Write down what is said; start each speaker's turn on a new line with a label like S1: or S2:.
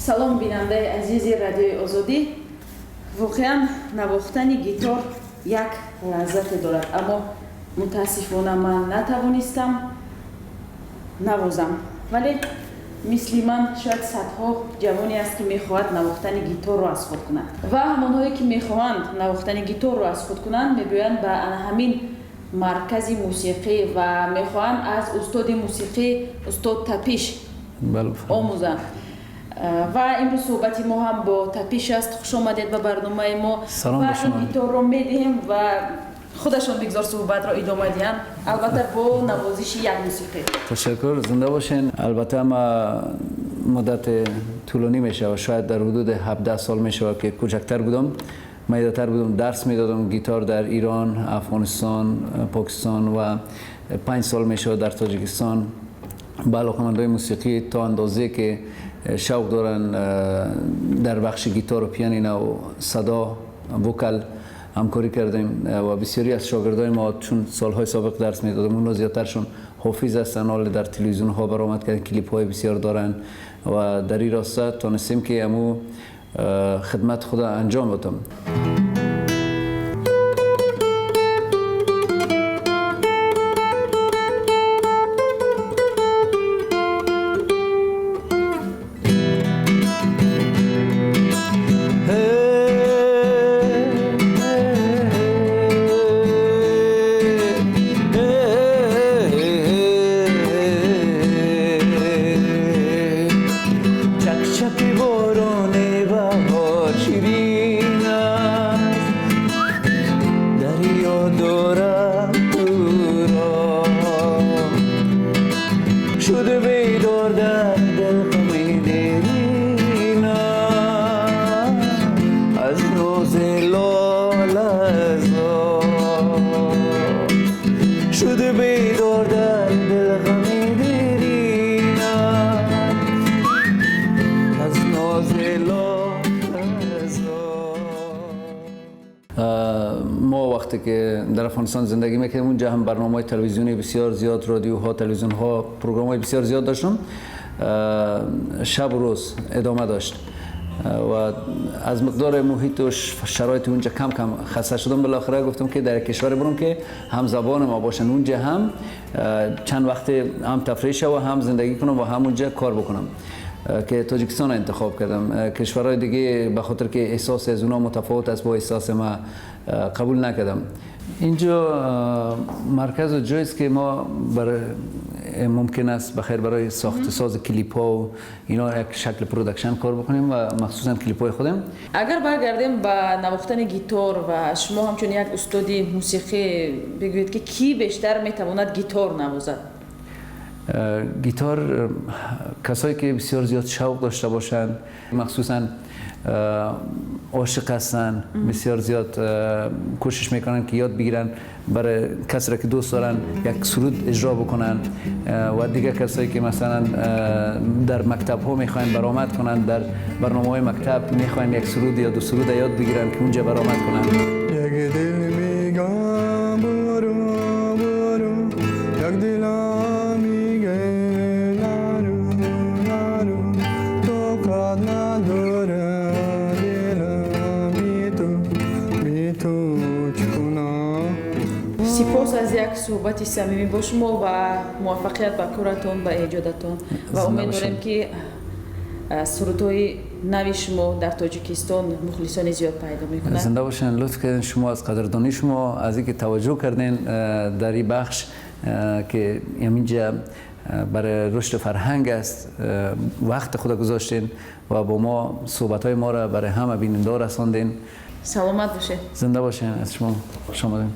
S1: Салом, бинандаи азизи Радиои Озодӣ. Воқеан, навохтани гитор як лаззате дорад, аммо мутаассифона ман натавонистам навозам, вале мисли ман шояд садҳо ҷавоне аст, ки мехоҳад навохтани гиторро аз худ кунад, ва ҳамонҳое, ки мехоҳанд навохтани гиторро аз худ кунанд, мебиёянд ба ана ҳамин маркази мусиқӣ ва мехоҳанд аз устоди мусиқӣ, устод Тапиш, омӯзанд. Ва имрӯз суҳбати мо ҳам бо Тапиш аст. Хуш омадед ба барномаи мо. Ва ин гиторро медиҳем ва худашон бигзор суҳбатро идома диҳанд, албатта бо навозиши як мусиқӣ.
S2: Ташаккур, зинда бошен. Албатта, ма муддат тӯлонӣ мешавад, шояд дар ҳудуди 17 сол мешавад, ки кӯчактар будам, майдатар будам, дарс медодам гитар дар Ирон, Афғонистон, Покистон ва 5 сол мешавад дар Тоҷикистон. Ба алоқамандои мусиқӣ то андозе ки шавқ доранд дар бахши гитар ва пианино ва садо, vocal, ҳамкорӣ кардем ва бисёре аз шогирдои мо, чун солҳои собиқ дарс медодам, онҳо зиёдтаршон ҳофиз ҳастанд, ҳоле дар телевизионҳо баромад карданд, клипҳои бисёр доранд ва дар ин роста тонистем, ки ҳаму хидмат худа анҷом بدم. چک باران بهار شیرین است، دریا دارم تو را، شده بیدار در دل غمی دیرین از ناز لاله زار، شده بیدار در دل غمی دیرین از ناز لاله زار. ما وقتی که در افغانستان زندگی میکردیم، اونجا هم برنامه های تلویزیونی بسیار زیاد، رادیوها، تلویزیون ها، پروگرام های بسیار زیاد داشتم، شب و روز ادامه داشت و از مقدار محیط و شرایط اونجا کم کم خسته شدم. بالاخره گفتم که در کشور برم که هم زبان ما باشن، اونجا هم چند وقت هم تفریح و هم زندگی کنم و هم اونجا کار بکنم، که تاجیکستان رو انتخاب کردم. کشورهای دیگه به خاطر که احساس از اونا متفاوت است با احساس ما، قبول نکردم. اینجا مرکز و جایی است که ما برای ممکن است بخیر برای ساخت ساز کلیپ ها و اینا یک شکل production کار بکنیم و مخصوصا کلیپ های خودم.
S1: Агар баргардем ба навохтани гитор ва шумо ҳамчун як устоди мусиқӣ бигӯед, ки кӣ бештар метавонад гитор навозад?
S2: گیتار کسایی که بسیار زیاد شوق داشته باشند، مخصوصا عاشق هستن، بسیار زیاد کوشش میکنن که یاد بگیرن، برای کسی را که دوست دارن یک سرود اجرا بکنن و دیگه کسایی که مثلا در مکتب ها میخواین برآمد کنن، در برنامه های مکتب میخواین یک سرود یا دو سرود یاد بگیرن که اونجا برآمد کنن.
S3: یک دل میگم برو برو، یک دلم میگه نرو نرو، طاقت نداره دلم بی تو، بی تو چه کنم؟
S1: Сипос аз як суҳбати самимӣ бо шумо ва муваффақият ба коратон, ба эҷодатон ва
S2: Зинда
S1: умед
S2: бошед.
S1: дорем, ки сурудҳои нави шумо дар Тоҷикистон мухлисони зиёд пайдо мекунад.
S2: زنده باشین، لطف کردین شما، از قدردانی شما، از اینکه توجه کردین در این بخش که اینجا برای رشد فرهنگ است، وقت خود گذاشتین و با ما صحبت های ما را برای همه بیننده رساندین.
S1: Саломат бошед.
S2: زنده باشین، از شما خوش آمدین.